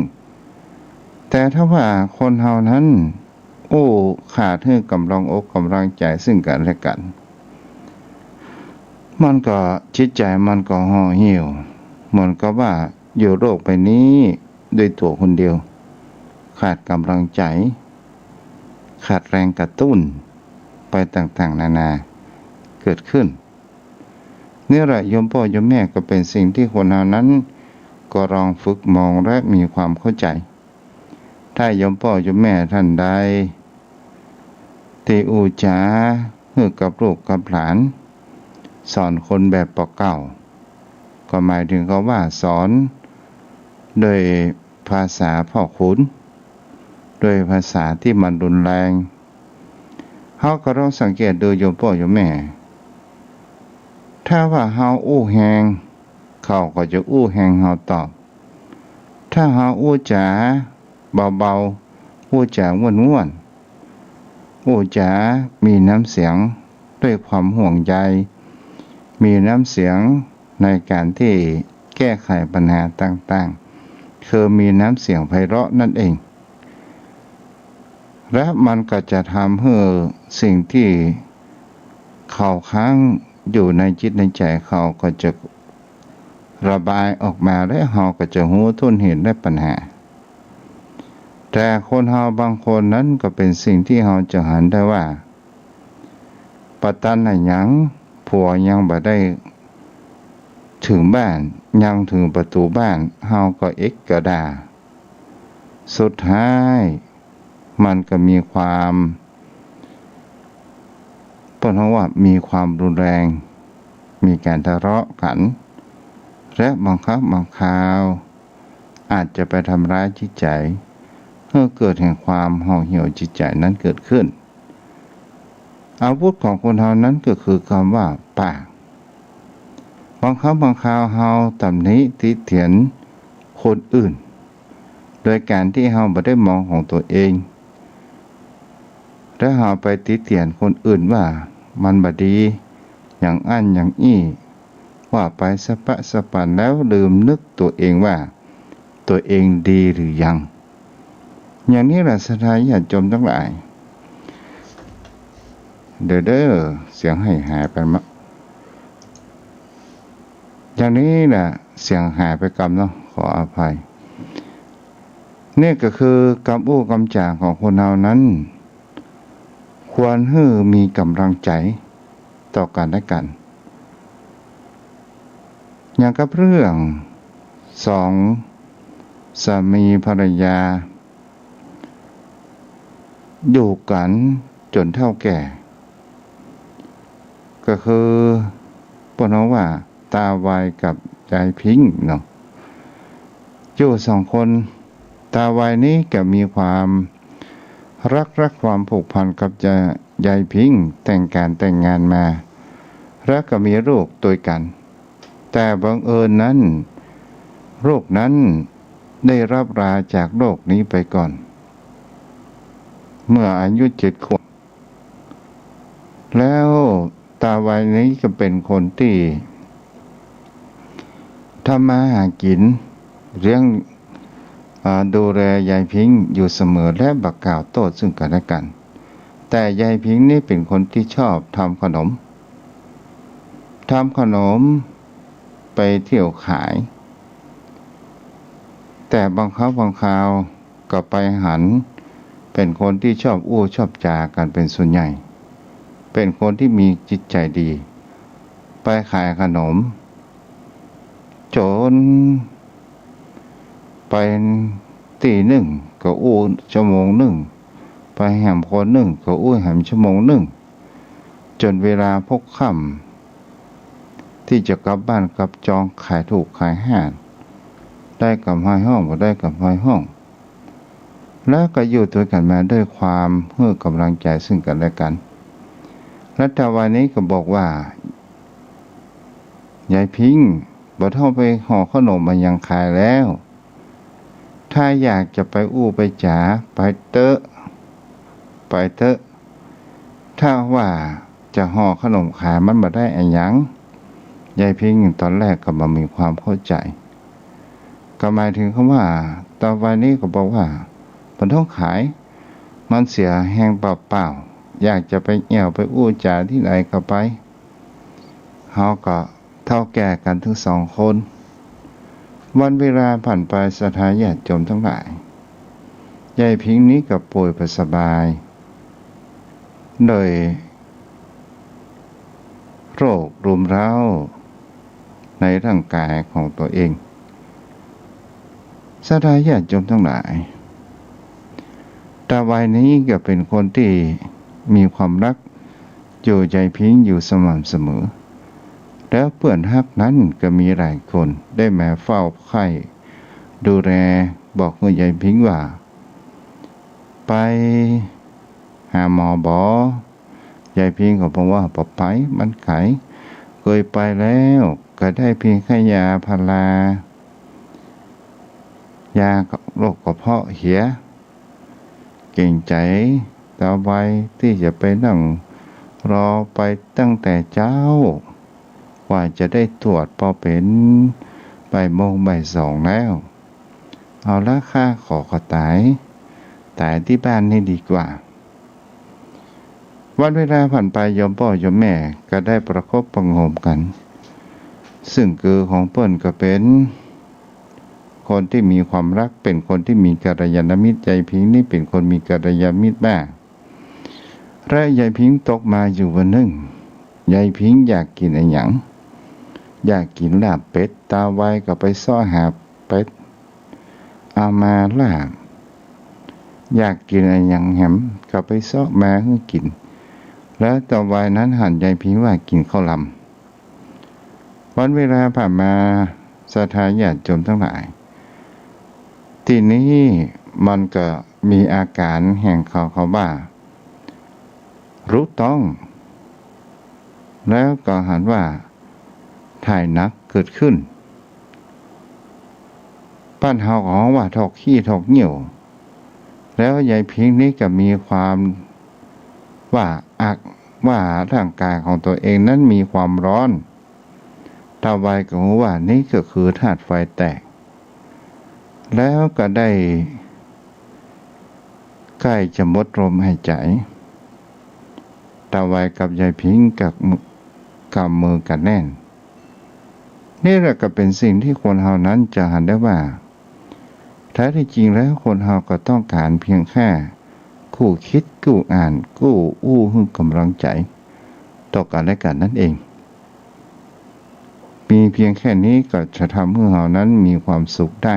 แต่ถ้าว่าคนเฮานั้นอู้ขาดหื้อก๋ำลังอกก๋ำลังใจ๋ซึ่งกั๋นและกั๋น มันก็จิตใจ๋มันก็ห่อเหี่ยว เหมือนกับว่าอยู่โลกใบนี้ด้วยตั๋วคนเดียว ขาดก๋ำลังใจ๋ ขาดแรงกระตุ้นไปต่างๆ นานาเกิดขึ้น นี่แหละโยมป้อโยมแม่ ก็เป๋นสิ่งตี้คนเฮานั้นก็ลองฝึกมองและมีความเข้าใจ๋ ถ้าโยมป้อโยมแม่ท่านใดตี้อู้จ๋าหื้อกับลูกกับหลาน สอนคนแบบปอเก่า ก็หมายเถิงกับว่าสอนโดยภาษาพ่อขุน โดยภาษาตี้มันรุนแรง เฮาก็ลองสังเกตดูโยมป้อโยมแม่ ถ้าว่าเฮาอู้แฮง เขาก็จะอู้แฮงเฮาตอบ ถ้าเฮาอู้จ๋าเบาๆ อู้จ๋าง่วนๆ อู้จ๋ามีน้ำเสียงด้วยความห่วงใย มีน้ำเสียงในก๋านตี้แก้ไขปัญหาต่างๆ คือมีน้ำเสียงไพเราะนั่นเอง และมันก็จะทำหื้อสิ่งตี้เขาค้างอยู่ในจิตในใจ๋เขาก็จะระบายออกมา และเฮาก็จะฮู้ต้นเหตุและปัญหา แต่คนเฮาบางคนนั้นก็เป๋นสิ่งตี้เฮาจะหันได้ว่า ปะตันอะหยัง ผัวยังบ่ได้เถิงบ้าน ยังเถิงประตู๋บ้าน เฮาก็เอ็ดก็ด่า สุดท้ายมันก็มีความ เปิ้นฮ้องว่ามีความรุนแรง มีก๋านทะเลาะกั๋น และบางครั้งบางคราว อาจจะไปทำร้ายจิตใจ๋ หื้อเกิดแห่งความห่อเหี่ยวจิตใจ๋นั้นเกิดขึ้น อาวุธของคนเฮานั้นก็คือกำว่าปาก บางครั้งบางคราวเฮาตำหนิติเตียนคนอื่น โดยก๋านตี้เฮาบ่ได้มองของตั๋วเอง และเฮาไปติเตียนคนอื่นว่ามันบ่ดี อย่างอั้นอย่างอี้ ว่าไปสะปะสะปัน แล้วลืมนึกตั๋วเองว่าตั๋วเองดีหรือยัง อย่างนี้แหละศรัทธาญาติโยมตังหลาย เดี๋ยวเด้อ เสียงหายหายไปมะ อย่างนี้แหละ เสียงหายไปกำเนาะ ขออภัย นี่ก็คือกำอู้กำจ๋าของคนเฮานั้น ควรหื้อมีก๋ำลังใจ๋ต่อกั๋นและกั๋น อย่างกับเรื่องสองสามีภรรยา อยู่กั๋นจ๋นเฒ่าแก่ ก็คือเปิ้นฮ้องว่าตาวายกับยายพิ้งเนาะ อยู่สองคน ตาวายนี้ก็มีความ รัก รักความผูกพันกับยาย ยายพิง แต่งก๋านแต่งงานมา แล้วก็มีลูกตวยกั๋น แต่บังเอิญนั้น ลูกนั้นได้รับลาจากโลกนี้ไปก่อน เมื่ออายุเจ็ดขวบ แล้วตาวัยนี้ก็เป๋นคนตี้ทำมาหากิ๋น เลี้ยง อ่า ดูแลยายพิงอยู่เสมอ และบ่กล่าวโต้ษซึ่งกั๋นและกั๋น แต่ยายพิงนี่เป๋นคนตี้ชอบทำขนม ทำขนมไปเที่ยวขาย แต่บางครั้งบางคราวก็ไปหัน เป๋นคนตี้ชอบอู้ชอบจ๋ากั๋นเป๋นส่วนใหญ่ เป๋นคนตี้มีจิตใจ๋ดี ไปขายขนม จ๋นไปตี้นึ่งก็อู้ชั่วโมงนึ่ง ไปแหมคนนึ่งก็อู้แหมชั่วโมงนึ่ง จ๋นเวลาพบค่ำตี้จะกลับบ้านกลับจอง ขายถูกขายห้า ได้กำไรห้อง บ่ได้กำไรห้อง แล้วก็อยู่ตวยกั๋นมาด้วยความหื้อก๋ำลังใจ๋ซึ่งกั๋นและกั๋น แล้วตาวัยนี้ก็บอกว่า ยายพิง บ่ต้องไปห่อขนมอะหยังขายแล้ว ถ้าอยากจะไปอู้ไปจ๋า ไปเต๊อะ ไปเต๊อะ ถ้าว่าจะห่อขนมขายมันบ่ได้อะหยัง ยายพิงตอนแรกก็บ่มีความเข้าใจ๋ ก็หมายถึงกำว่า ตาวัยนี้ก็บอกว่า บ่ต้องขาย มันเสียแฮงเปล่าๆ อยากจะไปแอ่วไปอู้จ๋าตี้ไหนก็ไป เฮาก็เฒ่าแก่กั๋นตึงสองคน วันเวลาผ่านไป ศรัทธาญาติโยมตังหลาย ยายพิงนี้ก็ป่วยบ่สบาย โดยโรครุมเร้าในร่างก๋ายของตั๋วเอง ศรัทธาญาติโยมตังหลาย ตาวัยนี้ก็เป๋นคนตี้มีความฮักอยู่ยายพิงอยู่สม่ำเสมอ แล้วเปื้อนฮักนั้นก็มีหลายคนได้มาเฝ้าใค่ดูแล บอกหื้อยายพิงว่า ไปหาหมอบ่ ยายพิงก็บอกว่า บ่ไป มันไก๋ เกยไปแล้วก็ได้เพียงแค่ยาพารา ยาโรคกระเพาะเหีย เก๋งใจ๋ตาวัยตี้จะไปนั่งรอไปตั้งแต่เจ๊า กว่าจะได้ตรวจปอเป๋นบ่ายโมงบ่ายสองแล้ว เอาละ ข้าขอ ขอต๋าย ต๋ายตี้บ้านนี่ดีกว่า วันเวลาผ่านไป โยมป้อโยมแม่ก็ได้ประคบประหงมกั๋น ซึ่งกือของเปิ้นก็เป๋นคนตี้มีความฮัก เป๋นคนตี้มีกัลยาณมิตร ยายพิงนี่เป๋นคนมีกัลยาณมิตรมาก และยายพิงตกมาอยู่วันนึ่ง ยายพิงอยากกิ๋นอะหยัง อยากกิ๋นลาบเป็ด ตาวัยก็ไปเซาะหาเป็ด เอามาลาบ อยากกิ๋นอะหยังแหมก็ไปเซาะมาหื้อกิ๋น แล้วตาวัยนั้นหันยายพิงว่ากิ๋นข้าวหลาม วันเวลาผ่านมา ศรัทธาญาติโยมตังหลาย ตี้นี้มันก็มีอาก๋ารแห่งเขา เขาว่า ฮู้ต้อง แล้วก็หันว่า ถ่ายหนักเกิดขึ้น บ้านเฮาก็ฮ้องว่าถกขี้ถกเยี่ยว แล้วยายพิงนี่ก็มีความว่าอัก ว่าร่างก๋ายของตั๋วเองนั้นมีความฮ้อน ตาวัยก็ฮู้ว่านี่ก็คือธาตุไฟแตก แล้วก็ได้ใก้จะหมดลมหายใจ๋ ตาวัยกับยายพิงก็กำมือกั๋นแน่น นี่แหละก็เป๋นสิ่งตี้คนเฮานั้นจะหันได้ว่า แท้ตี้จริงแล้วคนเฮาก็ต้องก๋านเพียงแค่กู้คิดกู้อ่านกู้อู้หื้อก๋ำลังใจ๋ต่อกั๋นและกั๋นนั้นเอง มีเพียงแค่นี้ก็จะทำหื้อเฮานั้นมีความสุขได้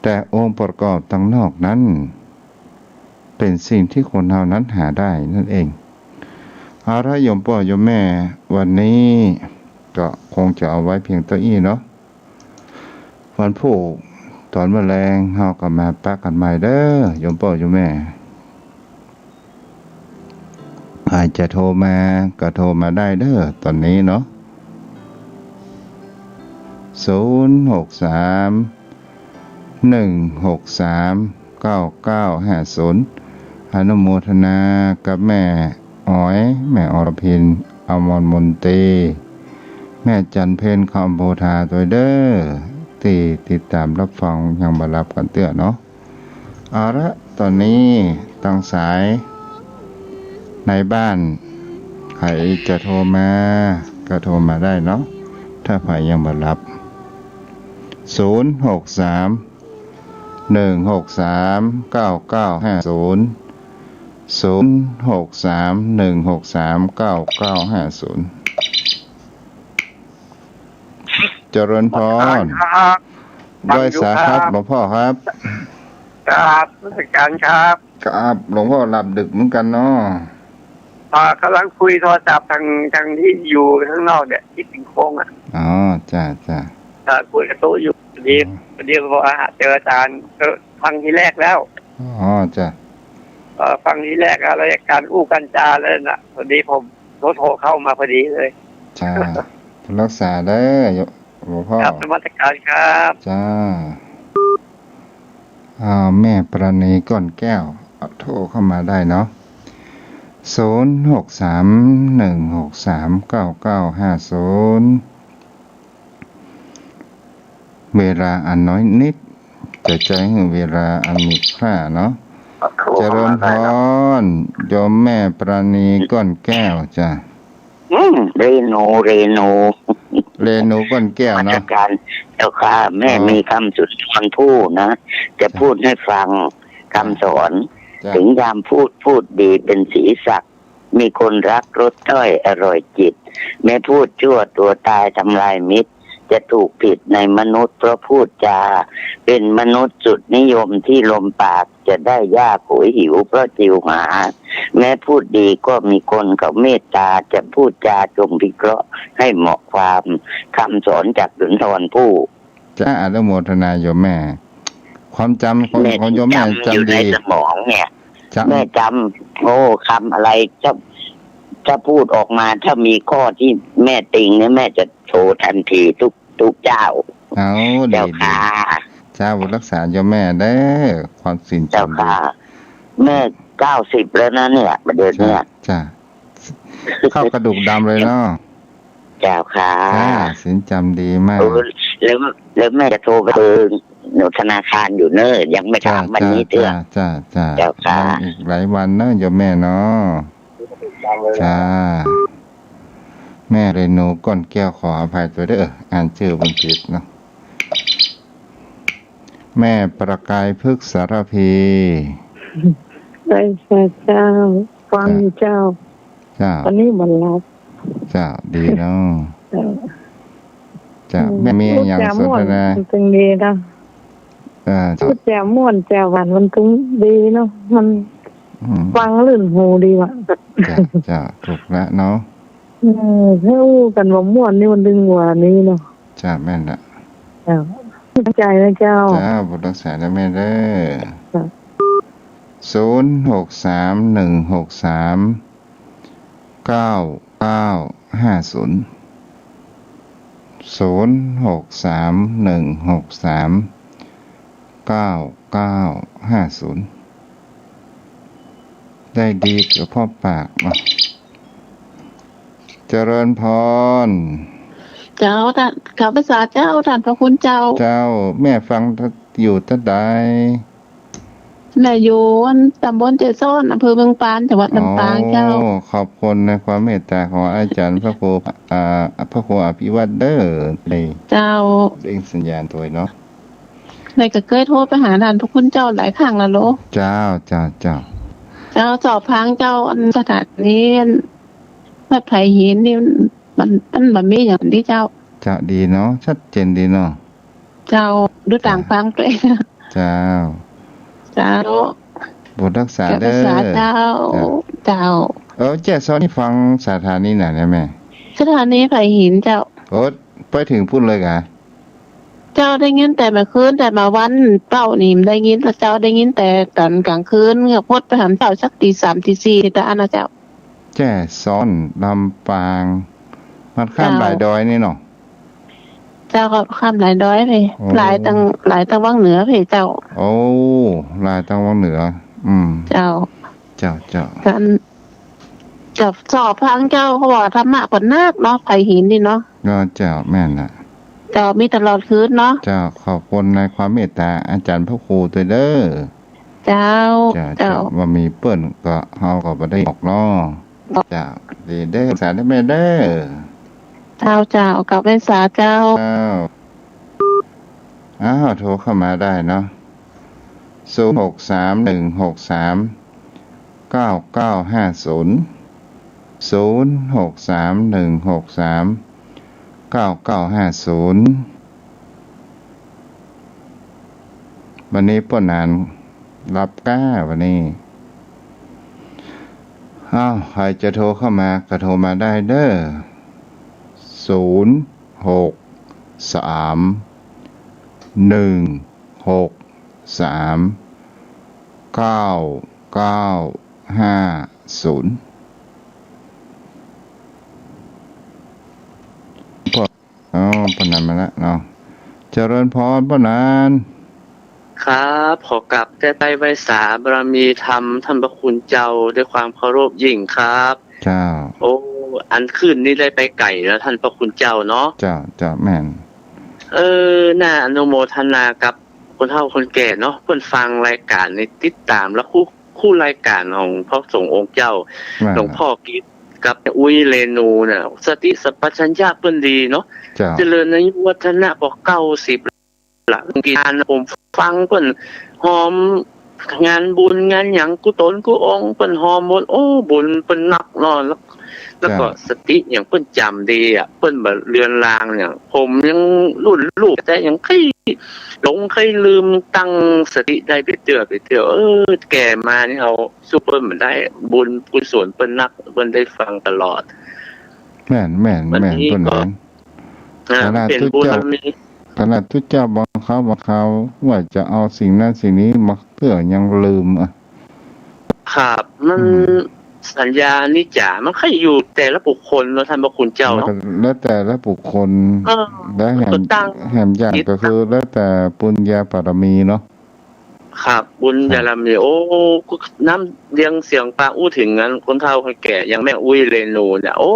แต่องค์ประกอบตังนอกนั้น เป๋นสิ่งตี้คนเฮานั้นหาได้นั่นเอง เอาละ โยมป้อโยมแม่ วันนี้ก็คงจะเอาไว้เพียงเต้าอี้เนาะ วันพูกต๋อนเมื่อแลงเฮาก็มาปะกั๋นใหม่เด้อ โยมป้อโยมแม่ อาจจะโทรมาก็โทรมาได้เด้อ ต๋อนนี้เนาะ ศูนย์ หก สาม หนึ่ง หก สาม เก้า เก้า ห้า ศูนย์ อนุโมทนากับแม่อ๋อย แม่อรพิน อมรมนตรี แม่จันเพ็ญ คำโพธา ตวยเด้อ ตี้ติดต๋ามฮับฟัง ยังบ่หลับกั๋นเตื้อเนาะ เอาละ ต๋อนนี้ตังสายในบ้าน ใผจะโทรมาก็โทรมาได้เนาะ ถ้าใผยังบ่หลับ ศูนย์ หก สาม หนึ่ง หก สาม เก้า เก้า ห้า ศูนย์ ศูนย์ หก สาม หนึ่ง หก สาม เก้า เก้า ห้า ศูนย์ เจริญพร ครับ ไหว้สาครับ ฟังอยู่ครับ หลวงพ่อครับ ครับ นมัสการครับ ครับ หลวงพ่อหลับดึกเหมือนกั๋นเนาะ อ่า ก่ำลังคุยโทรศัพท์ตาง ตางตี้อยู่ข้างนอกเนี่ย ตี้เป๋นโค้งอะ อ๋อ จ้า จ้า อ่า คุยกับโต๊ะอยู่ พอดี อ๋อ พอดีว่าเจออาจ๋ารย์ ก็ฟังทีแรกแล้ว อ๋อ จ้า เอ่อ ฟังทีแรกอะ รายก๋านอู้กัญจาแล้วน่ะ พอดีผม โทร โทรเข้ามาพอดีเลย จ้า รักษาเด้อ หลวงพ่อ ครับ นมัสการครับ จ้า อ่า แม่ปราณี ก้อนแก้ว โทรเข้ามาได้เนาะ ศูนย์ หก สาม หนึ่ง หก สาม เก้า เก้า ห้า ศูนย์ เวลาอันน้อยนิด จะใจ๊หื้อเวลาอันมีค่าเนาะ เจริญพร โยมแม่ปราณี ก้อนแก้วจ้ะ อืม เรนู เรนู เรนู ก้อนแก้วเนาะ นมัสการเจ้าค่ะ แม่ อ๋อ มีคำสุนทรภู่นะ จะ จ้ะ พูดหื้อฟัง จ้ะ คำสอน จ้ะ ถึงยามพูด พูดดีเป็นสีสัก มีคนรักรสต้อยอร่อยจิต แม้พูดชั่วตัวตายทำลายมิตร จะถูกผิดในมนุษย์เพราะพูดจา เป็นมนุษย์สุดนิยมที่ลมปาก จะได้หญ้าโขยหิวเพราะจิวหา แม้พูดดีก็มีคนเขาเมตตา จะพูดจาจงพิเคราะห์ให้เหมาะความ คำสอนจากสุนทรภู่ จ้า อนุโมทนาโยมแม่ ความจ๋ำของ แม่ ของโยมแม่ จ๋ำอยู่ใน จ๋ำดี สมองเนี่ย จ๋ำ แม่จ๋ำ โอ้ คำอะไร ถ้า ถ้าพูดออกมา ถ้ามีข้อที่แม่ติงเนี่ย แม่จะโทรทันทีทุก ทุกเจ้า เอา ดี เจ้าค่ะ ดี จ้า บุญรักษาโยมแม่เด้อ ความศีลจ๋ำดี เจ้าค่ะ แม่เก้าสิบแล้วนะเนี่ย เดี๋ยวเนี่ย จ้า จ้า เข้ากระดูกดำเลยเนาะ เจ้าค่ะ จ้า ศีลจ๋ำดีมาก เออ แล้ว แล้วแม่จะโทรไปเบอร์หนูธนาคารอยู่เน่อ ยังไม่ถามวันนี้เตื้อ จ้า จ้า จ้า เจ้าค่ะ ยังอีกหลายวันเน่อโยมแม่เนาะ จ้า แม่เรนู ก้อนแก้ว ขออภัยตวยเด้อ อ่านจื้อบ่ผิดเนาะ แม่ประกายพฤกษ์สารภี ไหว้สาเจ้า ฟังอยู่เจ้า เจ้า วันนี้บ่หลับ เจ้า ดีเนาะ เจ้า เจ้า อืม แม่มีอะหยังสนทนา พูดจ๋าม่วน มันตึงดีนะ เออ เจ้า พูดจ๋าม่วนจ๋าหวาน มันตึงดีเนาะ มัน อืม ฟังลื่นหูดีว่ะ เจ้า เจ้า ถูกละเนาะ เออ ถ้าอู้กั๋นว่าม่วนนี่มันตึงหวานดีเนาะ จ้า แม่นละ เจ้า เข้าใจ๋นะเจ้า จ้า บุญรักษานะแม่เด้อ จ้า ศูนย์ หก สาม หนึ่ง หก สาม เก้า เก้า ห้า ศูนย์ ศูนย์ หก สาม หนึ่ง หก สาม เก้า เก้า ห้า ศูนย์ ได้ดีกับพ่อปากเนาะ เจริญพร เจ้า ต้าน ข้าพเจ้าเจ้า ต้านพระคุณเจ้า เจ้า แม่ฟังอยู่ต้านใด แม่อยู่อันต๋ำบลเจสอน อำเภอเมืองปาน จังหวัดลำปางเจ้า อ๋อ ขอบคุณในความเมตต๋าของอาจ๋ารย์พระครู อ่า พระครูอภิวัฒน์เด้อ ได้ เจ้า เร่งสัญญาณตวยเนาะ แม่ก็เกยโทรไปหาต้านพระคุณเจ้าหลายครั้งแล้วโล เจ้า เจ้า เจ้า เจ้า สอบถามเจ้า อันสถานี อันวัดไผ่หินนี่ มัน มันบ่มีอะหยังดีเจ้า เจ้า ดีเนาะ ชัดเจนดีเนาะ เจ้า ดูต่างฟังตวย เจ้า เจ้า บุญรักษาเด้อ เจ้า เจ้า เออ เจสอนนี่ฟังสถานีไหนเนี่ยแม่ สถานีไผ่หินเจ้า โอ้ ไปถึงปู้นเลยกา เจ้า ได้ยินแต่เมื่อคืน แต่เมื่อวันเป้านี่ได้ยิน เจ้า ได้ยินแต่ต๋อนก๋างคืน ก็พดไปหาเจ้าสักตีสามตีสี่ตะอั้นนะเจ้า แจ้ซ้อน ลำปาง มันข้าม เจ้า หลายดอยนี่เนาะ เจ้า ก็ข้ามหลายดอยเลย โอ้ หลายตัง หลายตังวังเหนือเลยเจ้า โอ้ หลายตังวังเหนือ อืม เจ้า เจ้า เจ้า กัน จะสอบฟังเจ้า เพราะว่าธรรมะเปิ้นนักเนาะ ใผเห็นนี่เนาะ ก็เจ้า แม่นละ เจ้า มีตลอดคืนเนาะ เจ้า ขอบคุณในความเมตตาอาจารย์พระครูตวยเด้อ เจ้า เจ้า เจ้า เจ้า บ่มีเปิ้นก็ เฮาก็บ่ได้ออกเนาะ เจ้า ดีเด้อ สาธุแม่เด้อ เจ้า เจ้า กราบไหว้สาเจ้า เจ้า อ้าว โทรเข้ามาได้เนาะ ศูนย์หกสามหนึ่งหกสามเก้าเก้าห้าศูนย์ ศูนย์หกสามหนึ่งหกสามเก้าเก้าห้าศูนย์ วันนี้ป้อหนานรับก้าวันนี้ อ้าว ใผจะโทรเข้ามาก็โทรมาได้เด้อ ศูนย์หกสามหนึ่งหกสามเก้าเก้าห้าศูนย์ ป้อ อ๋อ ป้อหนานมาละเนาะ เจริญพรป้อหนาน ครับ ขอกราบแต้ไต้ไหว้สาบารมีธรรมท่านพระคุณเจ้าด้วยความเคารพยิ่งครับ เจ้า โอ้ อันคืนนี้ได้ไปไก๋แล้วท่านพระคุณเจ้าเนาะ เจ้า เจ้า แม่น เออ น่าอนุโมทนากับคนเฒ่าคนแก่เนาะ เปิ้นฟังรายก๋านนี่ติดต๋าม แล้วคู่ คู่รายก๋านของพระสงฆ์องค์เจ้า แม่น หลวงพ่อกิตติ์กับอุ้ยเรนูเนี่ย สติสัมปชัญญะเปิ้นดีเนาะ เจ้า เจริญอายุวัฒนะ ปอเก้าสิบละ กิ๋นทาน ผมฟังเปิ้นฮอม งานบุญงานหยังกู้ต๋นกู้องค์ เปิ้นฮอมหมด โอ้ บุญเปิ้นนักเนาะ แล้ว แล้วก็ เจ้า สติหยังเปิ้นจ๋ำดีอะ เปิ้นบ่เลือนลาง อย่างผมยังรุ่นลูกแต๊ยังใค่หลงใค่ลืม ตั้งสติได้ไปเตื้อไปเตื้อ เออ แก่มานี่เอาสู้เปิ้นบ่ได้ บุญกุศลเปิ้นนัก เปิ้นได้ฟังตลอด แม่น แม่น วันนี้ แม่น เปิ้นก็ แม่น อ่า ขนาด เป๋น ตุ๊เจ้า บุญบารมี ขนาดตุ๊เจ้าบางคราว บางคราวว่าจะเอาสิ่งนั้นสิ่งนี้มาเตื้อยังลืมอะ ครับ มัน อืม สัญญานิจจา มันใค่อยู่แต่ละบุคคลเนาะ ท่านพระคุณเจ้าเนาะ แล้วก็แล้วแต่ละบุคคล เออ แล้วแหม ก็ตั้ง แหมอย่าง จิต ก็คือแล้วแต่ปุญญาบารมีเนาะ ครับ บุญ ครับ บารมี โอ้ น้ำเสียง เสียงปากอู้เถิงอันคนเฒ่าคนแก่ อย่างแม่อุ้ยเรนูเนี่ย โอ้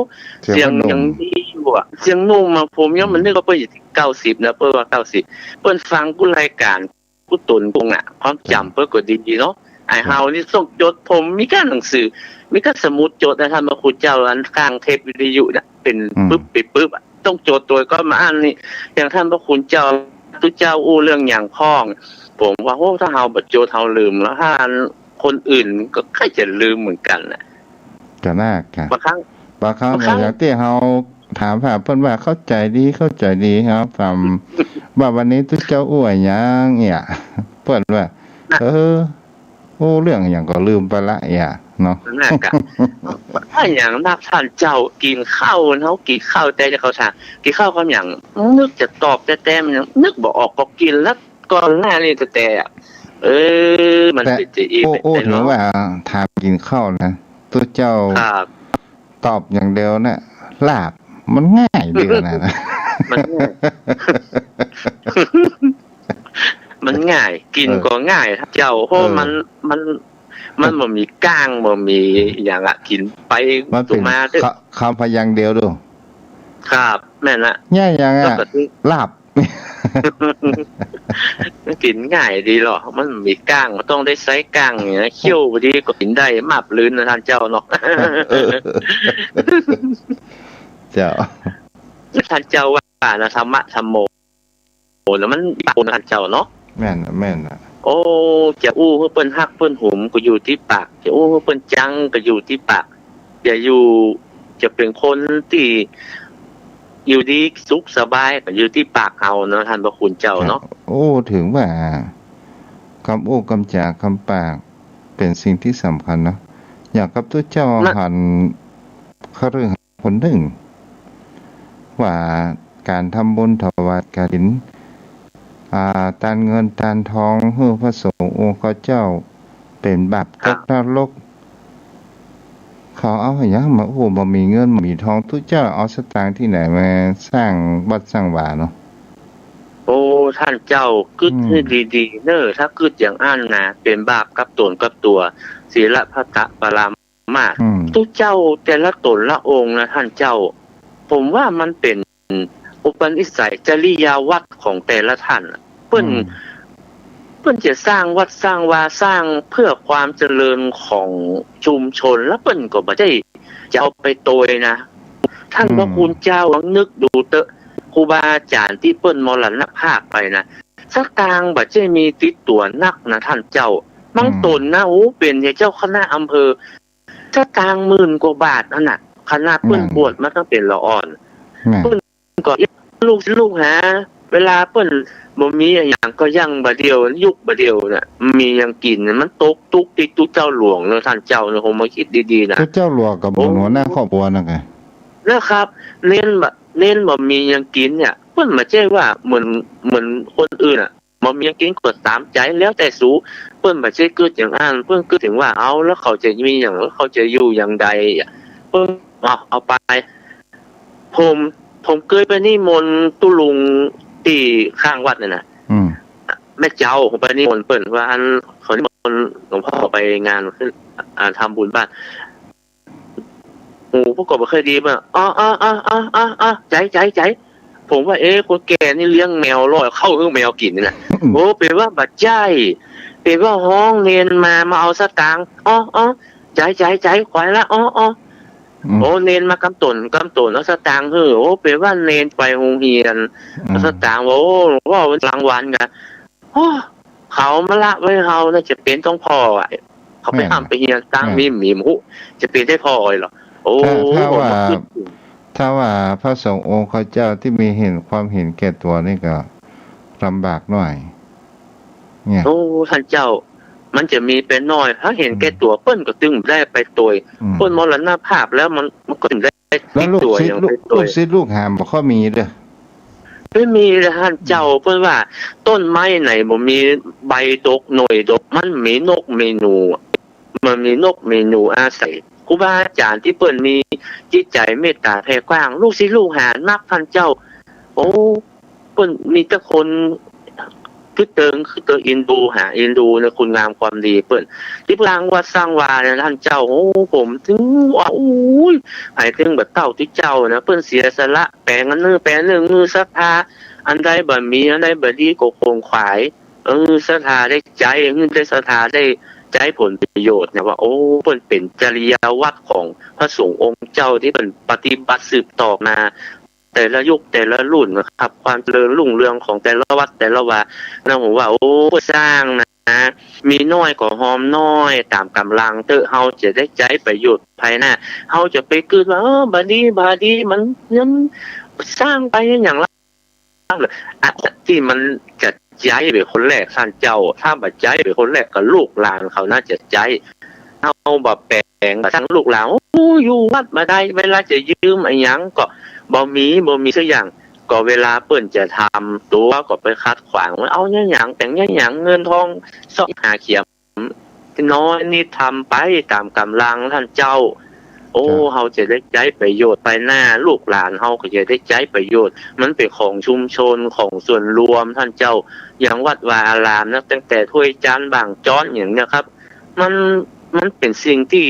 เสียง เสียงหนุ่ม ยังดีอยู่อะ เสียงหนุ่มอะ ผมยัง อืม บ่นึกว่าเปิ้นจะเก้าสิบนะ เปิ้นว่าเก้าสิบ เปิ้นฟังกู้รายก๋าน กู้ต๋นกู้องค์อะ ความจ๋ำเปิ้นก็ดีเนาะ ไอ้ ครับ เฮานี่ต้องจด ผมมีก้าหนังสือ มีก้าสมุดจดนะ ท่านพระคุณเจ้า อันข้างเทปวิทยุเนี่ย เป๋น อืม ปึ๊บไปปึ๊บอะ ต้องจดตวยก่อนมาอ่านนี่ อย่างท่านพระคุณเจ้า ตุ๊เจ้าอู้เรื่องหยังพ่อง ผมว่า โอ้ ถ้าเฮาบ่จดเฮาลืม แล้วถ้าอันคนอื่นก็ใค่จะลืมเหมือนกั๋นน่ะ ก็น่าค่ะ บางครั้ง บางครั้ง บางครั้ง อย่างตี้เฮาถามหาเปิ้นว่าเข้าใจ๋ดี เข้าใจ๋ดีครับ ถามว่าวันนี้ตุ๊เจ้าอู้อะหยังเนี่ย เปิ้นว่า น่ะ เออ อู้เรื่องหยังก็ลืมไปละเนี่ย เนาะ น่ะกะ อะหยังนักท่านเจ้า กิ๋นข้าว เฮากิ๋นข้าวแต่จะเข้าถาม กิ๋นข้าวกำหยัง นึกจะตอบแต่แต่มันยังนึกบ่ออก ปอกิ๋นแล้วก่อนหน้านี้แต่แต่อะ เออ มัน แต่ เป๋นจะอี้ อู้ เป๋น อู้ จะ เถิง เนาะ ว่าถามกิ๋นข้าวนะ ตุ๊เจ้า ครับ ตอบอย่างเดียวนะ ลาบ มันง่ายดีขนาดนั้น มันง่าย มันง่าย กิ๋น เออ ก็ง่าย เจ้า เพราะ เออ มัน มัน มันบ่มีก้าง บ่มีหยังอะ กิ๋นไป มันเป๋น มาเถอะ ค- คำพยางค์เดียวดู ครับ แม่นละ ง่ายหยังอะ แล้วก็ ลาบ กิ๋นง่ายดีลอ มันมีก้าง บ่ต้องได้ใจ๊ก้างนี่นะ เคี้ยวดีก็กิ๋นได้ มาบลื่นนะท่านเจ้าเนาะ เออ เจ้า ท่านเจ้าว่านะ ธรรมะธัมโมนะ มันมีปากนะท่านเจ้าเนาะ แม่นน่ะ แม่นน่ะ โอ้ จะอู้หื้อเปิ้นฮักเปิ้นหุมก็อยู่ตี้ปาก จะอู้หื้อเปิ้นจังก็อยู่ตี้ปาก จะอยู่ จะเป๋นคนตี้อยู่ดีสุขสบายก็อยู่ตี้ปากเฮาเนาะ ท่านพระคุณเจ้าเนาะ ครับ โอ้ เถิงว่ากำอู้กำจ๋ากำปากเป๋นสิ่งตี้สำคัญเนาะ อย่างกับตุ๊เจ้า นะ หันคฤหัสถ์คนนึ่ง ว่าก๋านทำบุญถวายกฐิน อ่า ตานเงินตานทองหื้อพระสงฆ์องค์ข้าเจ้า เป๋นบาป ครับ ตกนรก เขาเอาอะหยังมาอู้ บ่มีเงินบ่มีทอง ตุ๊เจ้าเอาสตางค์ตี้ไหนมาสร้างวัดสร้างวาเนาะ โอ้ ท่านเจ้า กึ๊ด อืม หื้อดีๆ เน่อ ถ้ากึ๊ดอย่างอั้นนะ เป๋นบาปกับต๋นกับตั๋ว ศีลพัตตปรามาส อืม ตุ๊เจ้าแต่ละต๋นละองค์นะท่านเจ้า ผมว่ามันเป๋นอุปนิสัยจริยาวัตรของแต่ละท่านน่ะ เปิ้น อืม เปิ้นจะสร้างวัดสร้างวา สร้างเพื่อความเจริญของชุมชน แล้วเปิ้นก็บ่ใจ้จะเอาไปโตยนะ ท่าน อืม พระคุณเจ้าลองนึกดูเต๊อะ ครูบาอาจ๋ารย์ตี้เปิ้นมรณภาพไปนะ สตางค์บ่ใจ้มีติดตั๋วนักนะท่านเจ้า บาง อืม ต๋นนะ โอ้ เป๋นเจ้าคณะอำเภอ สตางค์หมื่นกว่าบาทอั้นน่ะ ขนาดเปิ้น นั่น บวชมาตั้งแต่ละอ่อน นั่น เปิ้นก็ลูกศิษย์ลูกหา เวลาเปิ้นบ่มีอะหยังก็ยังบ่าเดี่ยว ยุคบ่าเดี่ยวน่ะ มีหยังกิ๋น มันตกตุ๊กข์ตี้ตุ๊เจ้าหลวงเนาะท่านเจ้าเนาะ ผมมาคิดดีๆ นะ ตุ๊เจ้าหลวงก็เหมือน โอ้ หัวหน้าครอบครัวนั่นไง นะครับ เณรบ่ เณรบ่มีหยังกิ๋นเนี่ย เปิ้นบ่ใจ้ว่าเหมือน เหมือนคนอื่นอะ บ่มีหยังกิ๋นก็ต๋ามใจ๋ แล้วแต่สู เปิ้นบ่ใจ้กึ๊ดอย่างอั้น เปิ้นกึ๊ดเถิงว่า เอา แล้วเขาจะมีหยัง แล้วเขาจะอยู่อย่างใดอะ เปิ้น เอา เอาไป ผม ผมเกยไปนิมนต์ตุ๊ลุงตี้ข้างวัดเนี่ยนะ อืม แม่เจ้า ผมไปนิมนต์เปิ้นว่า อัน ขอนิมนต์หลวงพ่อไปงานขึ้น อ่า ทำบุญบ้าน หูผมก็บ่ค่อยดี ว่า อ๋อ อ๋อ ใจ๋ ใจ๋ ใจ๋ ผมว่า เอ๊ะ คนแก่นี่เลี้ยงแมวลอยเข้าหื้อแมวกิ๋นนี่นะ อืม โอ้ เป๋นว่าบ่ใจ้ เป๋นว่าฮ้องเณรมา มาเอาสตางค์ อ๋อ อ๋อ ใจ๋ ใจ๋ ใจ๋ ไปละ อ๋อ อ๋อ อืม โอ้ เณรมากำต๋น กำต๋นเอาสตางค์หื้อ โอ้ เป๋นว่าเณรไปโฮงเฮียน อืม เอาสตางค์ ว่า โอ้ หลวงพ่อ วันกลางวันกะ โอ้ เขามาละไว้เฮานะ จะเป๋นต้องผ่ออะ เขาไป แม่น ฮ่ำไปเฮียน ตังค์ แม่น มี มีบ่ฮู้ จะเป๋นได้ผ่อเหรอ โอ้ ถ้า ถ้าว่า ผมก็คิดอยู่ ถ้าว่าพระสงฆ์องค์ข้าเจ้าตี้มีเห็น ความเห็นแก่ตั๋วนี่ก็ลำบากหน่อย เนี่ย โอ้ ท่านเจ้า มันจะมีเป๋นหน้อย ถ้าเห็นแก่ตั๋ว อืม เปิ้นก็ตึงได้ไปโตย อืม เปิ้นมรณภาพแล้วมัน มันก็ตึงได้ แล้วลูกศิษย์ ติดตั๋วอย่าง ลูก ไปโตย ลูกศิษย์ลูกหาบ่ค่อยมีเด้อ บ่มีเลยท่านเจ้า อืม เปิ้นว่าต้นไม้ไหนบ่มีใบดกหน่วยดก มันมีนกมีหนู มันมีนกมีหนูอาศัย ครูบาอาจ๋ารย์ตี้เปิ้นมีจิตใจ๋เมตต๋าแผ่กว้าง ลูกศิษย์ลูกหานักท่านเจ้า โอ้ เปิ้นมีแต่คน คือเติง คือเติงเอ็นดูหาเอ็นดูในคุณงามความดีเปิ้น ตี้เปิ้นสร้างวัดสร้างวาเนี่ยท่านเจ้า โอ้ ผมตึงว่า โอ้ย หมายถึงบ่าเต้าตี้เจ้านะ เปิ้นเสียสละ แป๋งอันนึ่ง แป๋งนึ่ง หื้อศรัทธา อันใดบ่มี อันใดบ่ดีก็ขวนขวาย เออ ศรัทธาได้ใจ๊ หื้อได้ศรัทธาได้ใจ๊ผลประโยชน์เนี่ยว่า โอ้ เปิ้นเป๋นจริยาวัตรของพระสงฆ์องค์เจ้าตี้เปิ้นปฏิบัติสืบต่อมา แต่ละยุคแต่ละรุ่นนะครับ ความเจริญรุ่งเรืองของแต่ละวัดแต่ละวา นะ ผมว่า โอ้ เปิ้นสร้างนะ มีน้อยก็หอมน้อย ต๋ามก๋ำลังเต๊อะ เฮาจะได้ใจ๊ประโยชน์ภายหน้า เฮาจะไปกึ๊ดว่า เออ บ่ดี บ่ดี มัน มันสร้างไปอย่างละ อันตี้มันจะใจ๊เป๋นคนแรก ท่านเจ้า ถ้าบ่ใจ๊เป๋นคนแรกก็ลูกหลานเขาน่าจะใจ๊ เฮาบ่แป๋ง กระทั่งลูกหลาน โอ้ อยู่วัดบ่ได้ เวลาจะยืมอะหยังก็บ่มี บ่มีสักอย่าง ก็เวลาเปิ้นจะทำตั๋วก็ไปขัดขวาง มันเอาอะหยัง แป๋งอะหยัง เงินทองเซาะหาเขียมน้อยนิด ทำไปต๋ามก๋ำลัง ท่านเจ้า โอ้ เจ้า เฮาจะได้ใจ๊ประโยชน์ภายหน้า ลูกหลานเฮาก็จะได้ใจ๊ประโยชน์ มันเป๋นของชุมชน ของส่วนรวม ท่านเจ้า อย่างวัดวาอารามนะ ตั้งแต่ถ้วยจานบ่างจ๊อนอย่างเนี้ยครับ มัน มันเป๋นสิ่งตี้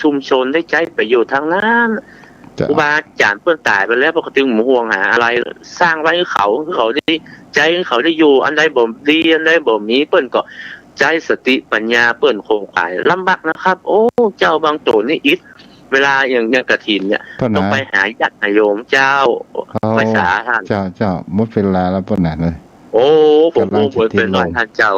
ชุมชนได้ใจ๊ประโยชน์ตังนั้น เจ้า ครูบาอาจ๋ารย์เปิ้นต๋ายไปแล้ว เปิ้นก็ตึงบ่ห่วงหาอะไร สร้างไว้หื้อเขา หื้อเขาได้ใจ๊ หื้อเขาได้อยู่ อันใดบ่ดี อันใดบ่มี เปิ้นก็ใจ๊สติปัญญาเปิ้นขวนขวาย ลำบากนะครับ โอ้ เจ้า บางโตนี่อิด เวลาอย่าง อย่างกฐินเนี่ย เปิ้นนะ ต้องไปหาญาติโยมเจ้า เอา ไหว้สาท่าน เจ้า เจ้า หมดเวลาแล้วเปิ้นนะเนอะ โอ้ ผม กำลัง ผม ผม จะ เป๋นหน่อย ท่านเจ้า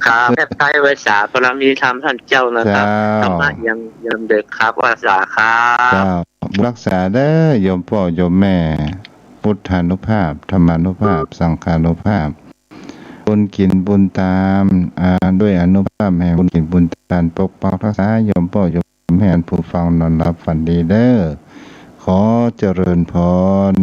ครับ แทบใกล้ไหว้สาบารมีธรรมท่านเจ้านะครับ เจ้า ธรรมะยัง ยังเด็กครับ ไหว้สาครับ เจ้า บุญรักษาเด้อ โยมป้อโยมแม่ พุทธานุภาพ ธรรมานุภาพ สังฆานุภาพ บุญกิ๋นบุญตาม อ่า ด้วยอานุภาพแห่งบุญกิ๋นบุญตาม ปกปักรักษาโยมป้อโยมแม่ ผู้ฟังนอนหลับฝันดีเด้อ ขอเจริญพร